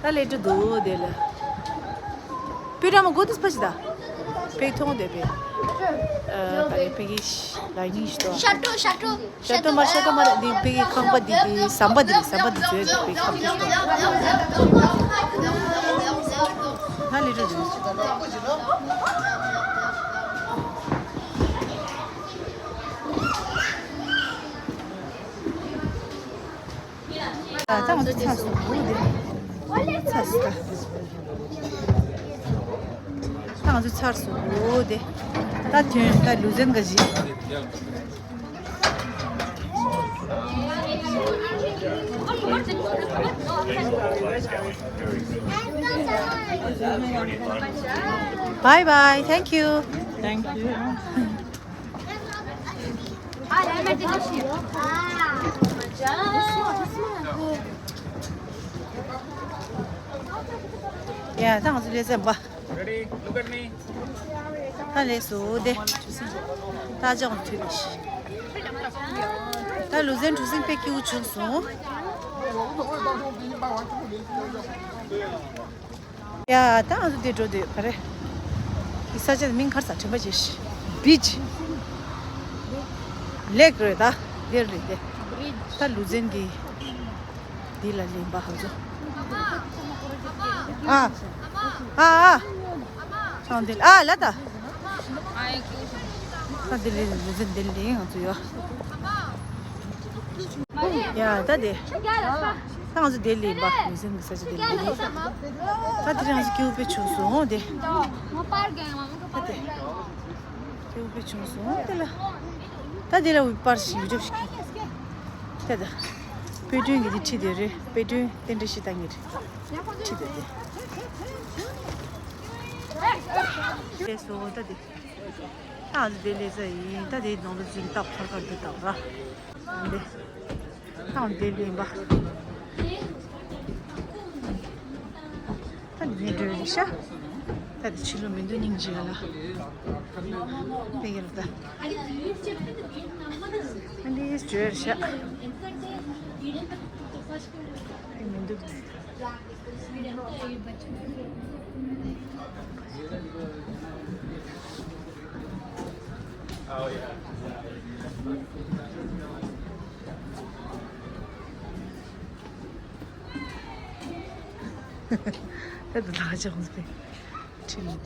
ད་ལས་འགྲོ་འདུག་དེ་ལ། པི་ཏྲ་མ་གོ་དུས་པ་ཞིག་ད། པེག་མཐོང་དེ་པེ། ཨ་ད་རེ་པེ་གི་ལ་ཉིན་ཞིག་ཏོ། ཤ་ཏོ་ཤ་ཏོ། ཤ་ཏོ་མ་ཤ་ཏོ་མ་རེད་འདི་པེ་གི་ཁང་པ་འདི་འདི་ཟམ་པ་འདི་རེད། ཟམ་པ་འདི་བཟོས་འདུག་པེ་ཁང་པ་ཞིག་ཏོ། ད་ལས་འགྲོ་འདུག་ད་ང་ཚོ་ཚར་སོང་། འོ་དེ་ཚར་སོང་། ད་ང་ཚོ་ཚར་སོང་། འོ་དེ་ད་ཐོན་ད་ལུ་ཛན་ག་ཞིག Bye bye. Thank you. Thank you. ཡ་ད་ང་ཚོ་ལས་ཚན་པ། Ready? Look at me. ད་ལས་སུ་དེ་ད་ཅོག་ཐུག་ད་ལུ་ཛན་གྲུ་གཟིངས་དཔེ་སྐྱིད་པོ་བྱུང་སོང་། ཡ་ད་ང་ཚོ་འདིར་འགྲོ་དུས་ག་རེ། འདི་ས་ཆ་མིང་ག་རེ་ཟེར་དྲན་པ་བརྗེད་ཤག་བིཆ། ལེག་རེད་ད། འདིར་རེད་དེ། ད་ལུ་ཛན་གྱི་འདི་ལ་ལེན་པ་ཧ་ཚོ། ཨ། ཨ་ཨ། ཚང་འདི་ལ་ཨ་ལ་ད། ད་འདི་ལེན་ལུ་ཛན་འདི་ལེན་ང་ཚོ་ཡོད། ཡ་ད་དེ། ད་ང་ཚོ་དེ་ལེན་པ་མི་སེམས་ཀྱི་ས་ཆ་དེ་ལེན་པ། ད་དེ་རང་ཚོ་སྐྱིད་པོ་དཔེ་བྱུང་སོང་དེ། ད་དེ། སྐྱིད་པོ་དཔེ་བྱུང་སོང་དེ་ལ། ད་དེ་ལ་འོད་པར་ཞིག་ཡུ་ཊུབ་ཞིག་ད་ད། དཔེ་སྐྲུན་གྱི་དེ་ཁྲིད་དེ་རེད། དཔེ་སྐྲུན་རྟེན་འབྲེལ་ཞིག་བཏང་གི་རེད། ཁྲིད་དེ་དེ། དེ་སོང་ད་དེ། ད་ཨ་ཟི་དེ་ལས་ས་ཡིན། ད་དེའི་ནང་དུ་འཛུལ་ཏག་ཐར་ཁར་འདུག་ཏག་ར། འདི། ད་འདི་ལེན་པ། ད་འདི་འགྲོ་རེད་ཤག་ད་འདི་ཕྱི་ལོགས་མི་འདུག་སྙིང་རྗེ་ལ། དེ་ཡིན་ད། ཨ་འདི་འགྲོ་རེད་ཤག་དེ་མི་འདུག་ད་ད་ལག་ཅག་ཧོན་སྤེ་ཁྲིད་ལ་ད།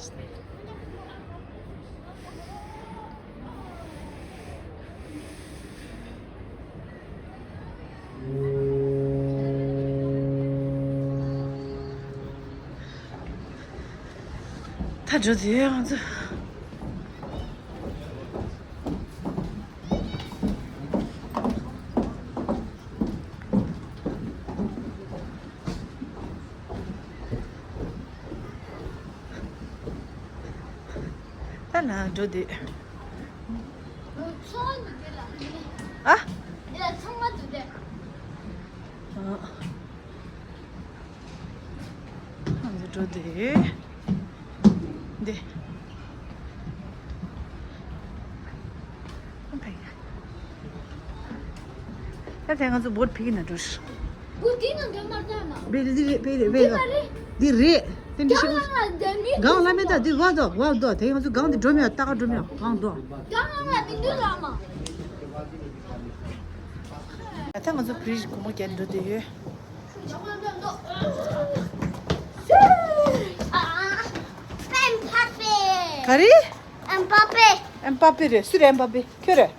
ད་འགྲོ་དུས་ང་ཚོ། ད་ན་འགྲོ་དུས། ཨ། འགྲོ་དུས། འདི། ད་དེ་ང་ཚོ་བོད་ཕ་གི་ན་འགྲོ་ཤི། བོད་དེ་ན་འགྲོ་མ་ད་ན། བེ་རེ་བེ་རེ་བེ་རེ། འདི་རེད། དེ་འདི་ཤི། གང་ལ་མེད་ད་འདི་བ་དོ་བ་དོ་དེ་ང་ཚོ་གང་དེ་འགྲོ་མེད་ད་ག་འགྲོ་མེད་གང་དོ། གང་ལ་མི་འདུག་ལ་མ། ད་ང་ཚོ་བི་རི་ཇི་གོང་མ་རྒྱབ་འགྲོ་དུས་ཡོད། ག་རེ། ཨེམ་པ་པེ། ཨེམ་པ་པེ་རེད། སུ་རེད་ཨེམ་པ་པེ། ཁྱོད་རེད།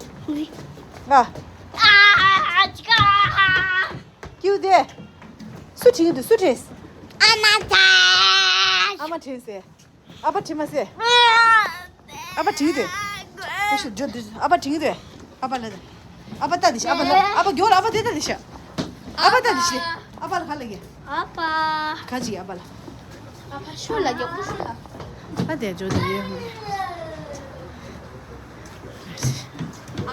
ང་། ཀྱིའུ་དེ། སུ་དྲིས་འདུག་སུ་དྲིས། ཨ་མ་དྲིས། ཨ་མ་དྲིས་ཟེར། ཨ་ཕ་དྲིས་མ་ཟེར། ཨ་ཕ་དྲིས་དེ། ཨ་ཕ་དྲིས་དེ། ཨ་ཕ་ལ་དེ། ཨ་ཕ་ལ་དེ། ཨ་ཕ་ལྟ་དེ་ཤི། ཨ་ཕ་ལ། ཨ་ཕ་མགྱོགས་ལ་ཨ་ཕ་དེ་ལྟ་དེ་ཤི། ཨ་ཕ་ལྟ་དེ་ཤི། ཨ་ཕ་ལ་ག་ལ་གི། ཨ་ཕ། ག་ཅི་ཨ་ཕ་ལ། ཨ་ཕ་ཤོད་ལ་མགྱོགས་པོ་ཤོད་ལ། ཨ་དེ་འགྲོ་དེ་ཡོད། ཨ།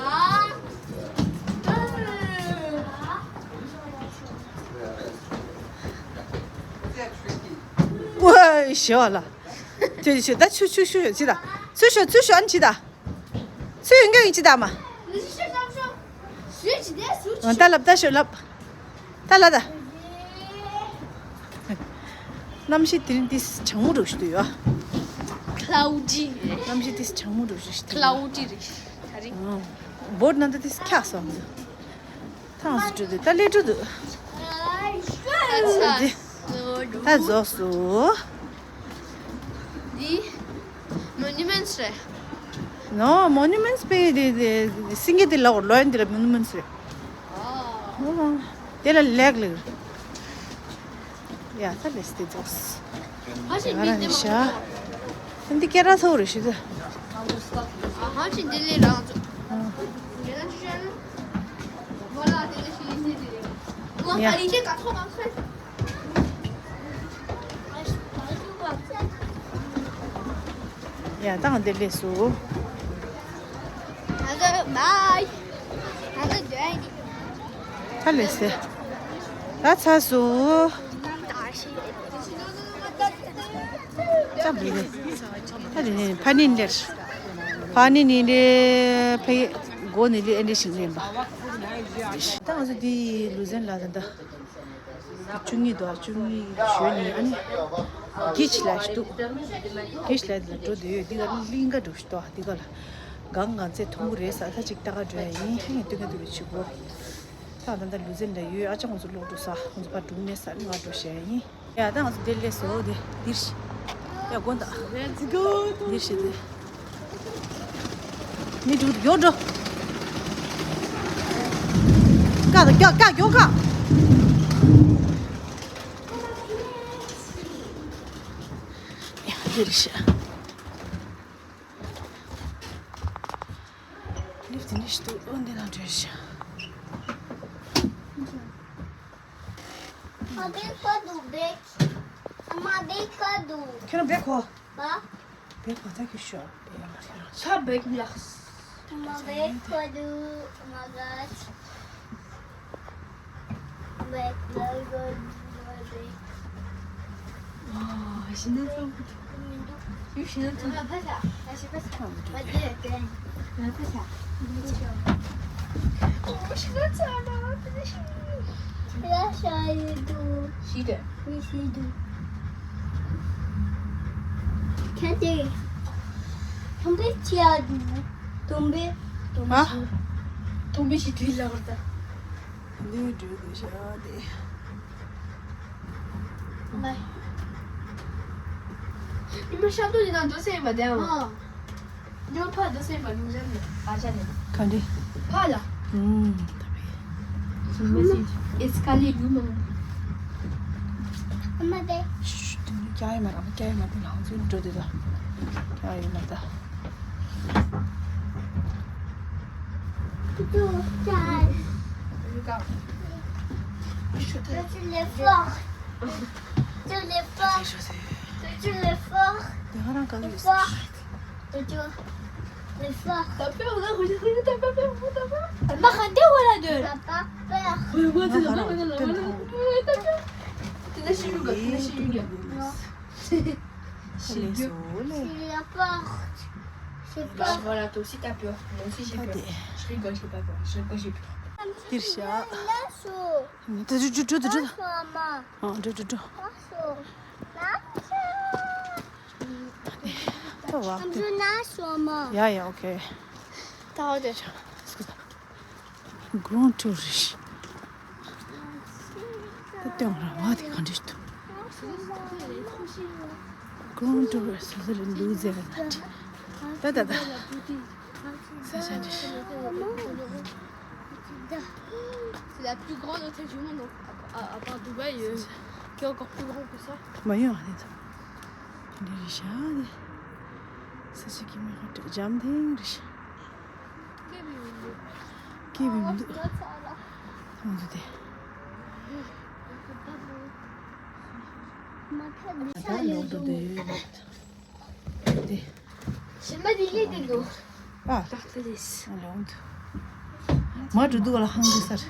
ཝའི་ཞོ་ལ། དེ་ཞོ་ད་ཆུ་ཆུ་ཆུ་ཞོ་ཅི་ད། ཆུ་ཞོ་ཆུ་ཞོ་ཨན་ཅི་ད། ཆུ་ཡོད་མཁན་ཡིན་ཅི་ད་མ། ད་ལབ་ད་ཞོ་ལབ། ད་ལ་ད། གནམ་གཤིས་དེ་རིང་ཏིས་གྲང་མོ་འགྲོ་ཞིག་འདུག་ཡོ། Cloudy། གནམ་གཤིས་ཏིས་གྲང་མོ་འགྲོ་ཞིག་འདུག Cloudy་རེད། ད་རིང་། བོད་ནང་དུ་ཏིས་ཁྱག་སོང་འདུག་ཐང་སུ་འགྲོ་འདུག་ད་ལས་འགྲོ་འདུག་ད་ཚ། ད་རྫོགས་སུ། འདི་monuments་རེད། No, monuments་པས་དེ་དེ་སེང་གེ་དེ་ལ་ལོན་དེ་ལ་monuments་རེད། ཨོ། དེ་ལ་ལེག་ལེག་རེད། ཡ་ད་ལེས་དེ་རྫོགས། ཧ་ཅང་མི་དེ་མ། འདི་སྐད་ར་ཚོ་རེ་ཞིག་ད། ཧ་ཅང་དེ་ལས་རང་ཚོ། ཡ། ཡ་ད་ང་འདི་ལས་སུ། ད་ལས་སེ། ད་ཚ་སུ། ད་བུ་ནི། ད་དེ་ནི་ཕ་ནི་ལེར། ཕ་ནི་ནི་ལེ་ཕ་ཡི་སྒོ་ནི་ལེ་ཨེ་འདྲི་ཞིག་ལེན་པ། ད་ང་ཚོ་འདི་ལུ་ཟན་ལ་ད་ད། བཅུ་གཉིས་དང་བཅུ་གཉིས་ཞོལ་ནི་ཨ་ནི། གིཆ་ལ་ཞིག་འདུག་གིཆ་ལ་འདི་ལ་འགྲོ་འདོད་ཡོད། འདི་ག་གླིང་ག་འགྲོ་ཞིག་འདུག་འདི་ག་ལ། གང་གང་ཚེ་ཐུང་ངུ་རེད་ས་ད་ཅིག་ལྟ་ག་འགྲོ་ཡ་ཡིན། ཧི་ཡིན་སྟོན་ག་འདུག་བྱེད་གོ། ད་ད་ད་ལུ་ཟན་ལ་ཡོད། ཨ་ཅག་ང་ཚོ་ལོག་འགྲོ་ས་ང་ཚོ་ཕར་འགྲོ་མེད་ས་ང་འགྲོ་བྱ་ཡ་ཡིན། ཡ་ད་ང་ཚོ་འདིར་སླེབས་སོང་། དེ་འདིར་ཤི། ཡ་དགོན་ད། Let's go. འདིར་ཤི་དེ། མི་འགྲོ་མགྱོགས་འགྲོ། ཀ་ད་ཀ་ཀ་མགྱོགས་ཀ། ཡ་འདིར་ཤི། ལིབ་དེ་འདྲ་ཞིག་འདུག་ཨོ་འདི་ནང་འགྲོ་ཤག་ཨ་བེག་པ་འདུག་བེག་ཨ་མ་བེག་པ་འདུག་ཁྱོད་རང་བེག་གོ་བ། བེག་གོ་ད་ཁྱོད་ཤོག་བེག་ཡ་མ་ཁྱོད་རང་ཤ་བེག་ལགས། ཨ་མ་བེག་པ་འདུག་ཨ་མ་ག་ལུས་འགྲོ་དགོས་ཤག་དེ། ང་ ཉི་མ་ཤར་དུས་ནི་ན་འགྲོ་ས་ཡིན་པ་དེའང་། ཨ། འགྲོ་ཕར་འགྲོ་ས་ཡིན་པ་ལུང་ཟན་ནས་ཨ་ཅག་ནས། ག་འདྲི། ཕར་ལ། ཨུམ། ད་བས། ཨེ་སི་ཀ་ལེ་ཡུ་མ། ཨ་མ་དེ། ཤུ་ཤུ། དེ་ནི་སྐྱ་ཡི་མ་ར་མ་སྐྱ་ཡི་མ་དེ་ལང་ཚོའི་འགྲོ་དེ་ད། སྐྱ་ཡི་མ་ད། Tu, tu, tu l'es fort. Tu l'es fort. Tu l'es fort. Tu l'es fort. Tu l'es fort. T'as peur, là, regarde, regarde, t'as pas peur, t'as pas peur. T'as pas peur. T'as pas peur. Regarde, regarde, regarde, regarde, t'as peur. T'es là chez Hugo, t'es là chez Hugo. Non. Chez Hugo. C'est la porte. C'est pas. Voilà, toi aussi t'as peur. Moi aussi j'ai peur. Je rigole, j'ai pas peur. Je rigole, j'ai peur. འདིར་བཞག་འགྲོ་འགྲོ་འགྲོ་འགྲོ། ཨ། འགྲོ་འགྲོ་འགྲོ། ད་བ། ཡ་ཡ། ཨོ་ཁེ། ད་འོ་དེ། Grand Tourist. ད་སྟོན་ར་བ་དེ་ག་འདྲ་འདུག Grand Tourist. ད་ད་ད། ས་ཆ་འདི། C'est la plus grande hôtel du monde, donc, à, à, à part Dubaï, euh, qui est encore plus grand que ça. མ་ཡོང་ཨ་ནི་ད། འདི་རེད་ཤག་ནི། ས་ཆ་གི་མི་ཁ་འགྲོ་འཇམ་ཐིང་རེད་ཤག་སྐྱེས་པའི་མི་འདུག་སྐྱེས་པའི་མི་འདུག་ང་ཚོ་དེ། ད་ལོག་འགྲོ་འདོད་ཡོད་རེད། དེ། ཞིམ་པ་དེ་ཡིན་དེ་འདུག་ཨ། ད་ལྟ་རེད། ཨ་ལོག་འདུག་མ་འགྲོ་འདུག་ལ་ཧང་གི་སར།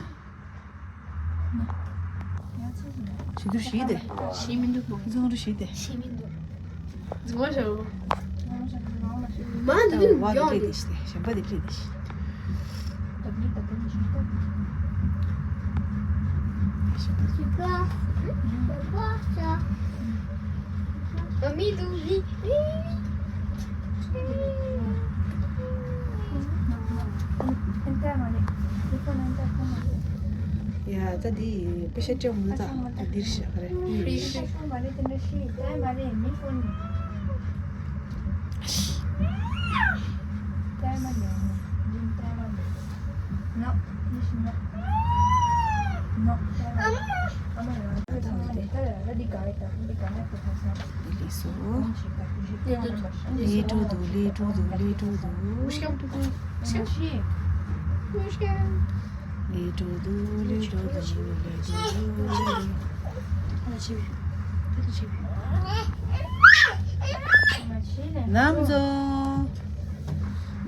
ཞི་དུ་ཞི་དེ། ཞི་མི་འདུག་ཟུང་རུ་ཞི་དེ། ཞི་མི་འདུག་ཟུང་བ་ཞོ། མ་འདི་འདུག་བ་གི་ཡོང་ལི་དེ་ཞི་དེ། ཞིམ་པ་དེ་ལི་དེ་ཞི། ཡ་ད་འདི་པེ་ཤ་སྤྲད་འོང་ན་ད་ད་འདིར་བཞག་ག་རེ། ལི་སོ། ལི་ཀྲུ་དུ་ལི་ཀྲུ་དུ་ལི་ཀྲུ་དུ། ལི་ཀྲུ་དུ་ལི་ཀྲུ་དུ་ལི་ཀྲུ་དུ། ནམ་ཛོ།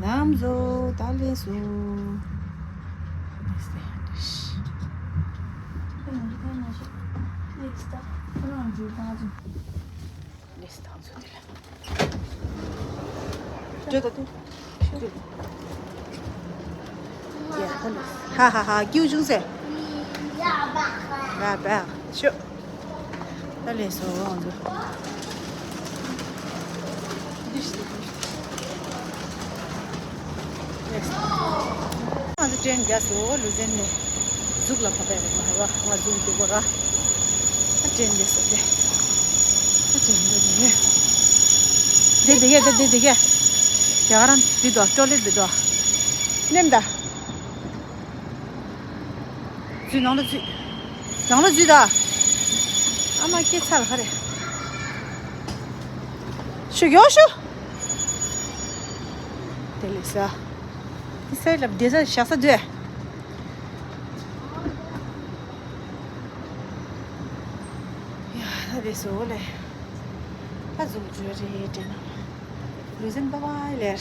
ནམ་ཛོ། ད་ལི་སོ། ལིས་ཏང་ཚོ་དེ་ལ། ཇོ་ད་དུ། ཧ་ཧ་ཧ། ཀྱུ་ཅུང་ཟེ། ར་བ་ཤོ། ད་ལས་སོ་ང་ཚོ། ང་ཚོ་ཏྲེན་རྒྱག་སོ་ལུ་ཟན་ནས། གཟུགས་ལ་བབས་པའི་རེད་མ་རེད་བ། ང་གཟུགས་སྡུག་པོ་ར། ཨ་ཏྲེན་འདི་སོ་ཏེ། ཨ་ཏྲེན་འདི་འདི་གས། འདི་འདི་གས། འདི་འདི་གས། རྒྱ་གར་འདི་དོ་ཊོ་ལེཊ་འདི་དོ། ནེམ་ད། འཛུལ་ནང་ལ་འཛུལ། ནང་ལ་འཛུལ་ད། ཨ་མ་སྐྱེ་ཚར་ག་རེ། ཤུ་གྱོ་ཤུ། དེ་ལས་ས། དེ་ས་ལབ་དེ་ས་ཞག་ས་དུས། ཡ་ད་དེ་སོ་ལེ། ད་ཟུག་འཇུ་རེད་དྲན་ན། ལུས་ཟིན་པ་པ་ལེར།